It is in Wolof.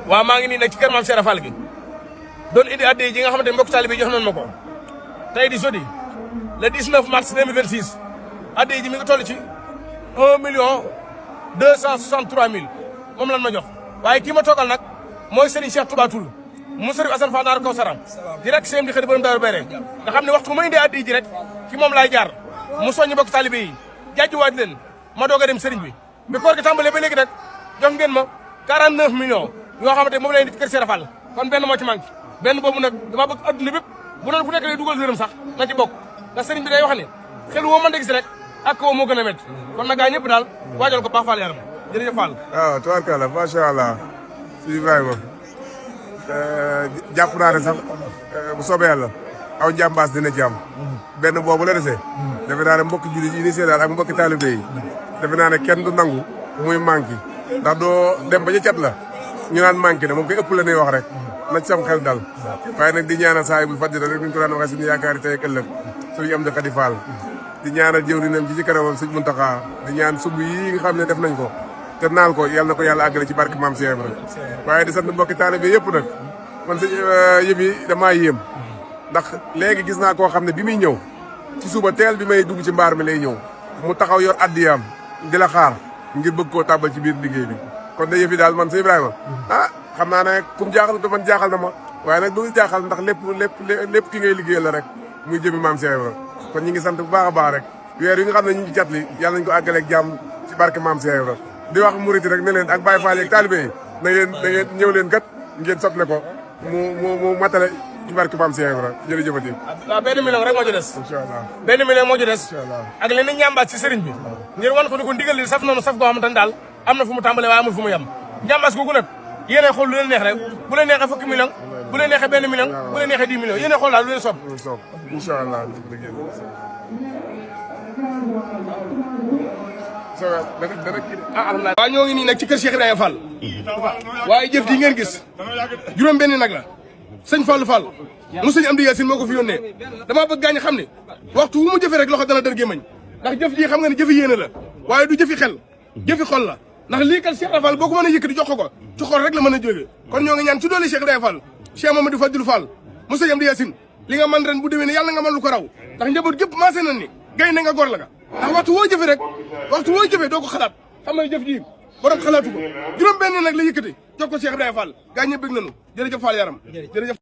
waaw maa ngi nii nag ci kër maam Cheikh Fall gi doon indi addi ji nga xamante ne mbokk taalibe jox nañ ma ko tey di jeudi le 19 mars 2026 addi ji mi ngi toll ci 1 263 000 moom lan ma jox waaye kii ma toogal nag mooy Serigne Cheikh Touba Toul mu Serigne Assane Fall Daaru Kawsara di rek seem di xëy borom Daaru Béré nga xam ne waxtu bu ma indee addi ji rek ci moom laay jaar mu soññi mbokk taalibe yi jaajuwaat leen ma doog a dem Serigne bi koor gi tàmbalee ba léegi nag jox ngeen ma 49 millions yoo xamante moom lay indi ci kër Cheikh Fall kon benn moo ci manqué benn boobu nag dama bëgg adduna bépp bu doon ku nekk lay dugal dërëm sax na ci bokk ndax sëriñ bi day wax ne xel woo mën a gis rek ak woo moo gën a métti kon nag gaa ñëpp daal waajal ko baax Fall yaram jërëjëf Fall. waaw tubaarkalla macha allah si Ibrahima jàpp naa ne sax bu soobee yàlla aw jàmbaas dina ci am benn boobu la desee defe naa ne mbokki jullit yi initié daal ak mbokki taalibe yi defe naa ne kenn du nangu muy manqué ndax doo dem ba ca cat la ñu naan manqué na moom koy ëpp la ñuy wax rek na ci sam xel dal waaye nag di ñaanal saa yi bu fàttali rek ñu ko daan waxee suñu yaakaar yi tey ak ëllëg suñu am di Xadi Fall di ñaanal jëwriñam ci kanamam sëñ Muntaxa di ñaan sumb yi nga xam ne def nañ ko te naal ko yàlla na ko yàlla àggale ci barke maam Cheikh rek waaye di sant mbokki taalibe yëpp nag man sa yëf yi damaa yéem ndax léegi gis naa koo xam ne bi muy ñëw ci suba teel bi may dugg ci mbaar mi lay ñëw mu taxaw yor addiyaam di la xaar ngir bëgg koo tàbbal ci biir liggéey bi kon de yëf yi daal man sa Ibrahima xam naa ne kum jaaxal te man jaaxal na ma waaye nag du jaaxal ndax lépp ki ngay liggéeyal la rek muy jëmi maam Cheikh Ibra kon ñi ngi sant bu baax a baax rek weer yi nga xam ne ñu ngi cat li yàlla nañu ko àggaleeg jàmm ci barke maam Cheikh Ibra di wax murit rek ne leen ak Baye Fall yeeg taalibe yi na ngeen ñëw leen kat ngeen sotle ko mu matale ci barke maam Cheikh Ibra jërëjëfati. waaw benn million rek moo ci des. incha allah benn million moo ci des. incha allah ak leneen ñambaat ci sëriñ bi. ngir wan ko ni ko ndigal li saf noonu saf goo xamante ne daal am na fu mu tàmbalee waaye amul fu mu yem ñambaas googu nag yéen xool lu leen neex rek bu leen neexee fukki million bu leen neexee benn million bu leen neexee 10 millions yéen xool daal lu leen soob. incha allah. waaw ñoo ngi nii nag ci kër Cheikh Ibrahima Fall waaye jëf ji ngeen gis juróom benn nag la sëñ Fallou Fall mu sëñ Amdi Yaasin moo ko fi yónnee damaa bëgg gaañ xam ne waxtu wu mu jëfee rek loxo dana dër gémmañ ndax jëf ji xam nga ne jëfi yéene la waaye du jëfi xel jëfi xol la ndax lii kat Cheikh Ibrahima Fall boo ko mën a yëkkati jox ko ci xol rek la mën a jógee kon ñoo ngi ñaan ci doole Cheikh Ibrahima Fall Cheikh Mamadou Fadilou Fall mu sëñ Amdi Yaasin li nga man ren bu déwénee yàlla nga mën lu ko raw ndax njaboot gépp maasé nañ ni gay na nga gor la nga ndax waxtu woo jëfe rek waxtu woo jëfe doo ko xalaat xam nga jëf ji borom xalaatu ko juróom benn nag la yëkkati jox ko Cheikh Ibrahima Fall gaa ñëpp bëgg nañu jërëjëf Fall yaram jërëjëf